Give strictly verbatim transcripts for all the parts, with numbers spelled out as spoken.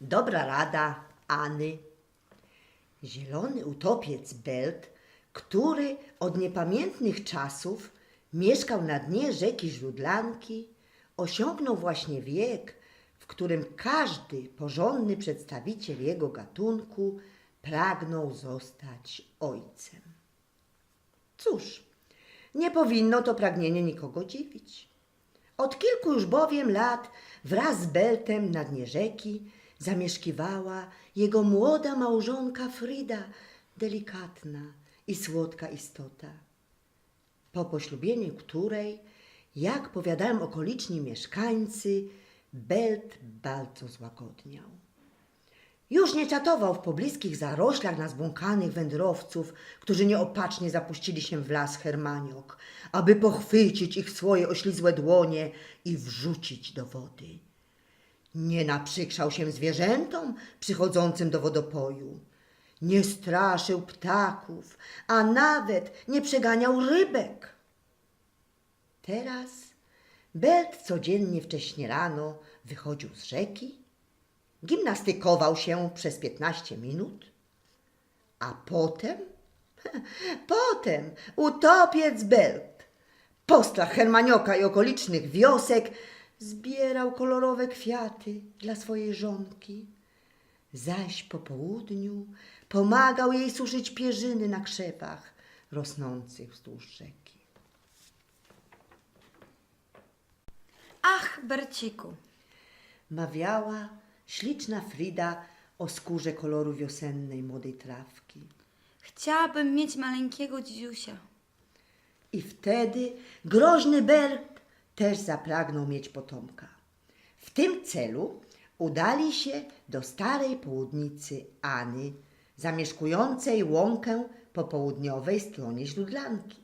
Dobra rada Any. Zielōny utopiec Belt, kery ôd niepamiętnych czasōw miyszkał na dnie rzeki Żudlanki, ôsiōngnōł właśnie wiek, w kerym kożdy porzōndny przedstawiciel jego gatunku pragnōł ôstać ôjcym. Cōż, niy powinno to pragnienie nikogo dziwić. Ôd kilku już bowiem lat wraz z Beltym na dnie rzeki zamieszkiwała jego młoda małżōnka Frida, delikatna i słodka istota, po poślubiyniu kerej, jak powiadajōm ôkoliczni miyszkańcy, Belt bardzo złagodniał. Już niy czatowoł w pobliskich zaroślach na zbłōnkanych wędrowcōw, kerzy niyôpatrznie zapuścili sie w las hermaniok, aby pochwycić ich w swoje ôślizłe dłonie i wrzucić do wody. Niy naprzikrzał sie zwierzyntom przychodzącym do wodopoju. Niy straszył ptakōw, a nawet niy przeganiał rybek. Teraz Belt codziynnie wcześnie rano wychodziōł z rzeki, gimnastykowoł sie bez piytnaście minut, a potym, potym utopiec Belt, postrach hermanioka i ôkolicznych wiosek, zbiyrał kolorowe kwiaty dlŏ swojij żōnki, zaś po południu pōmagał jij suszyć pierzyny na krzewach rosnōncych wzdłuż rzeki. Ach, Berciku, mawiała śliczna Frida ô skōrze koloru wiosennyj młodij trawki. Chciałabym mieć maleńkiego dzidziusia. I wtedy groźny Belt tyż zapragnōł mieć potōmka. W tym celu udali sie do staryj południcy Any, zamieszkujōncyj łōnkã po południowyj strōnie Żudlanki.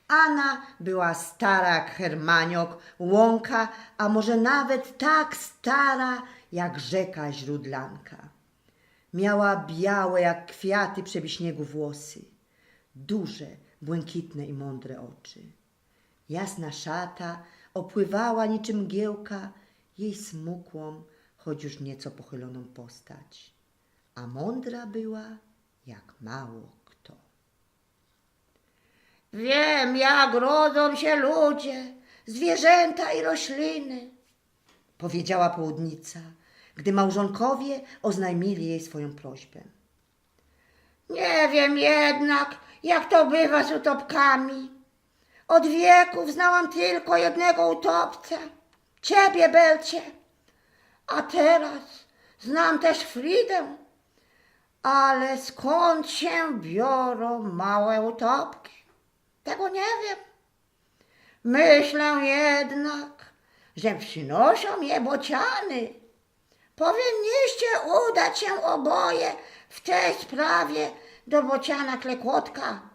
Ana była stara jak hermaniok, łōnka, a może nawet tak stara jak rzeka Żudlanka. Miała białe jak kwiaty przebiśniegu włosy, duże, błękitne i mōndre ôczy. Jasna szata ôpływała niczym mgiełka jej smukłōm, choć już niyco pochylōnōm postać, a mōndra była jak mało kto. „Wiym, jak rodzōm sie ludzie, zwierzynta i rośliny”, powiedziała południca, gdy małżōnkowie ôznajmili jij swojōm prośbã. „Niy wiym jednak, jak to bywa z utopkami. Ôd wiekōw znałam tylko jednego utopca, ciebie, Belcie. A teraz znam tyż Fridã. Ale skōnd sie biorōm małe utopki? Tego niy wiym. Myślã jednak, że przinoszōm je bociany. Powinniście udać sie ôboje w tyj sprawie do bociana Klekotka.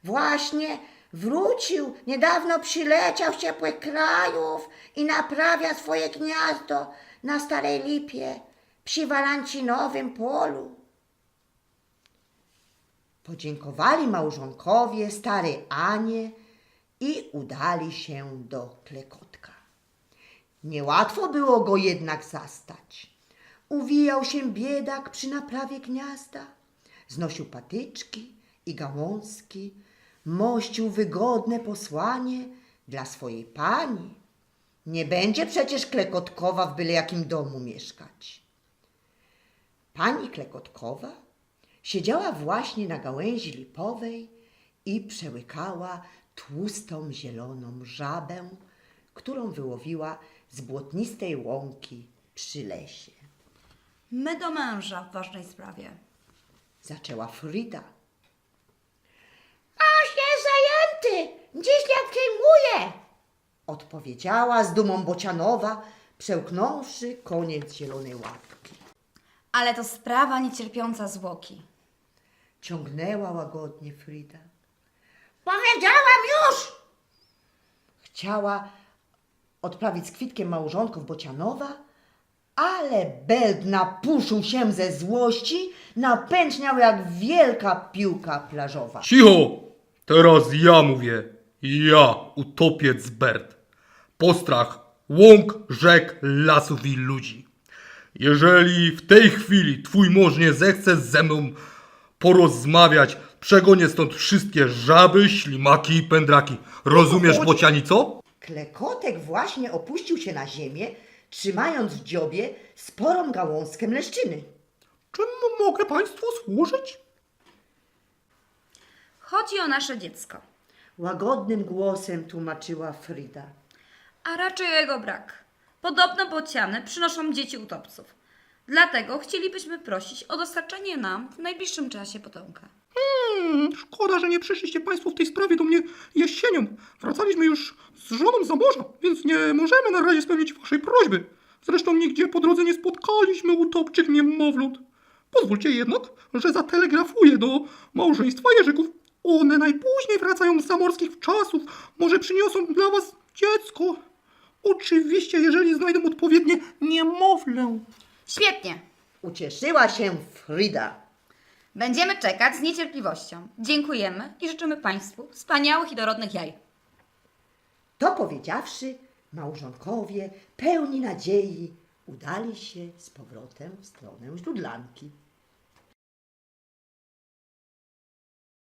Właśnie wrōciōł, niydŏwno przyleciōł z ciepłych krajōw i naprawia swoje gniazdo na staryj lipie przi walancinowym polu”. Podziynkowali małżōnkowie staryj Anie i udali sie do Klekotka. Niyłatwo było go jednak zastać. Uwijōł sie biydak przi naprawie gniazda, znosiōł patyczki i gałōnzki, mościōł wygodne posłanie dlŏ swojij pani. Niy bydzie przecież Klekotkowa w byle jakim dōmu miyszkać. Pani Klekotkowa siedziała właśnie na gałynzi lipowyj i przełykała tłustōm zielōnōm żabã, kerōm wyłowiła z błotnistyj łōnki przi lesie. „My do męża w ważnej sprawie”, zaczła Frida. „Aż je zajynty, dziś niy przijmuje”, ôdpowiedziała z dumōm bocianowa, przełknōwszy kōniec zielōnyj łapki. „Ale to sprawa niecierpiōnca zwłoki”, ciōngnęła łagodnie Frida. „Powiedziałam już”, chciała ôdprawić z kwitkiym małżōnkōw bocianowa, ale Belt napuszōł sie ze złości, napęczniał jak wielka piłka plażowa. „Cicho! Teraz jŏ mówiã. Jŏ, utopiec Bert. Postrach łōnk, rzek, lasōw i ludzi. Jeżeli w tej chwili twōj mōż niy zechce ze mnōm porozmawiać, przegonię stąd wszystkie żaby, ślimaki i pędraki. Rozumiesz, bocianico? Klekotek właśnie opuścił się na ziemię, trzymając w dziobie sporą gałązkę leszczyny. Czym mogę państwu służyć? Chodzi o nasze dziecko. Łagodnym głosem tłumaczyła Frida. A raczej o jego brak. Podobno bociany przynoszą dzieci utopców. Dlatego chcielibyśmy prosić o dostarczenie nam w najbliższym czasie potomka. Hmm, szkoda, że nie przyszliście państwo w tej sprawie do mnie jesienią. Wracaliśmy już z żoną za morza, więc nie możemy na razie spełnić waszej prośby. Zresztą nigdzie po drodze nie spotkaliśmy utopczych niemowląt. Pozwólcie jednak, że zatelegrafuję do małżeństwa Jerzyków. One najpóźniej wracają z zamorskich wczasów. Może przyniosą dla was dziecko. Oczywiście, jeżeli znajdą odpowiednie niemowlę. Świetnie! Ucieszyła się Frida. Będziemy czekać z niecierpliwością. Dziękujemy i życzymy Państwu wspaniałych i dorodnych jaj. To powiedziawszy, małżonkowie, pełni nadziei, udali się z powrotem w stronę źródlanki.